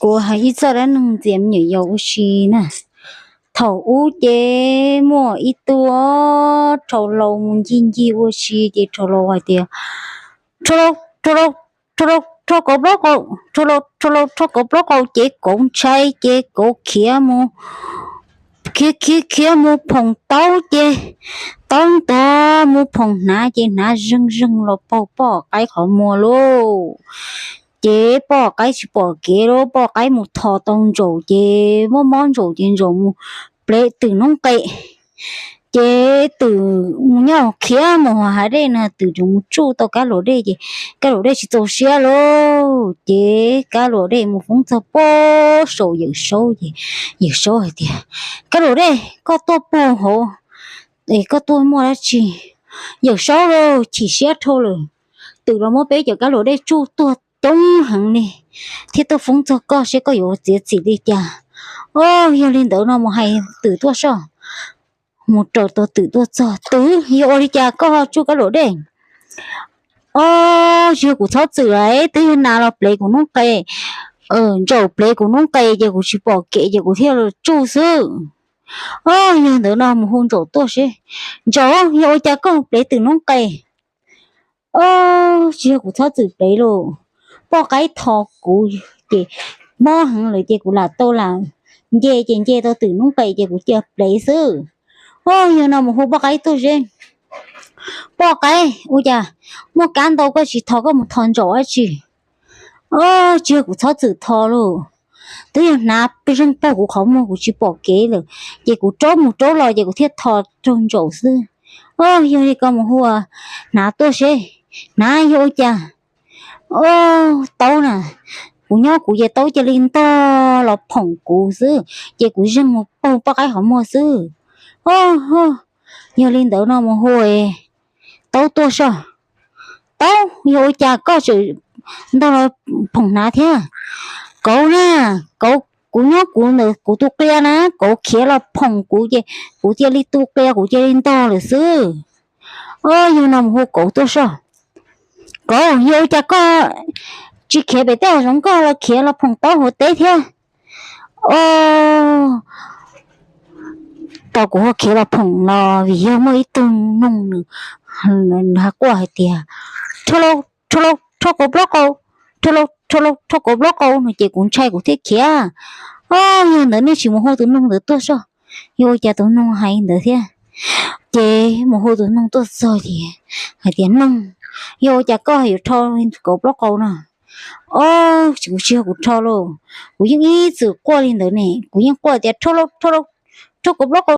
Kuv hais ib txoj dab neeg ntxias me nyuam yaus ua si na. Thaum ub ces muaj ib tug rhau laus mus ncig ncig ua si ces rhau laus hais tias, rhau laus, rhau laus, rhau laus rho kauv plaub qau, rhau laus, rhau laus rho kauv plaub qau ces kauv ntshai ces kauv khiav mus, khiav khiav khiav mus phoom taub ces taub ntag mus phoom hnav ces hnav zeeg zeeg los paug poj qaib qhov muag lauj. Ces poj qaib tsis pom kev lauj, poj qaib mus thos tau ntsaum ces mob mob ntsaum ces ntsaum mus plev twm noob qes. Ces twm mus nyob khiav mus hav dej no, twm tseem mus tsuj tau kab luam dej ces kab luam dej tsis txaus siab lauj. Ces kab luam dej mus foob txog pem saum Yawm Saub ces Yawm Saub hais tias, kab luam dej, koj tuaj puag hauv es koj tuaj muaj dab tsi? Yawm Saub lauj, chim siab dhau lawm, twm los muab peb cov kab luam dej tsuj tuag coob heev li thiab tuaj foob txog koj seb koj yuav txiav txim li cas. Au, yog li ntawd no mus hais twm tuaj soj. Mus raws tus twm tuaj txog, twm, yog ua li cas koj ho tsuj kab luam dej? Au, tsis yog kuv txhob txwm lawm, twb yog nas los plev kuv noob qes, ntsaum plev kuv noob qes ces kuv tsis pom kev ces kuv thiaj los tsuj xwb. Au, yog ntawd no mus hu ntsaum tuaj seb. Ntsaum, yog ua cas koj plev twm noob qes? Au, tsis yog kuv txhob txwm plev lauj, poj qaib thos kuv ces mob heev lawm ces kuv lam tau lam nce ces nce tau twm noob qes ces kuv cia plev xwb. Au, yog no mus hu poj qaib tuaj seb. Poj qaib, ua cas muaj kab ntau koj tsis thos, koj mus thos ntsaum dab tsi? Au, tsis yog kuv txhob txwm thos lauj, twb yog hnav zeeg paug kuv qhov muag kuv tsis pom kev lawm ces kuv raub mus raub los ces kuv thiaj thos raug ntsaum xwb. Au, yog li koj mus hu hnav tuaj seb. Hnav, yog ua cas? Au, taub na, kuv nyob kuv ces taub cia li ntog los phoom kuv xwb ces kuv zeeg mus paug poj qaib qhov muag xwb. Au, yog li ntawd no mus hu taub tuaj soj. Taub, yog ua cas koj tseem ntog los phoom hnav thiab? Kauv na, kauv, kuv nyob kuv ntawm kuv tus qia na, kauv khiav los phoom kuv ces kuv cia li tu qia kuv cia li ntog lawm xwb. Au, yog no mus hu kauv tuaj soj. Kauv, yog ua cas koj tsis khiav pem tej hav zoov, koj los khiav los phoom taub hauv teb thiab? Au, tau kuv ho khiav los phoom no vim yog muaj ib tug noog nws hais quaj hais tias, rho lauj, rho lauj, rho kauv plaub qau, rho lauj, rho lauj, rho kauv plaub qau no ces kuv ntshai kuv thiaj khiav. Au, yog ntawd nej tsis mus hu tus noog ntawd tuaj soj. Yog ua cas tus noog hais ntawd thiab? Ces mus hu tus noog tuaj txog ces hais tias, noog, yog ua cas koj yuav rho kauv plaub qau no? Au, kuv tsis yog kuv rho lauj, kuv yeej ib txwm quaj li ntawd ne, kuv yeej quaj tias rho lauj, rho lauj, rho kauv plaub qau.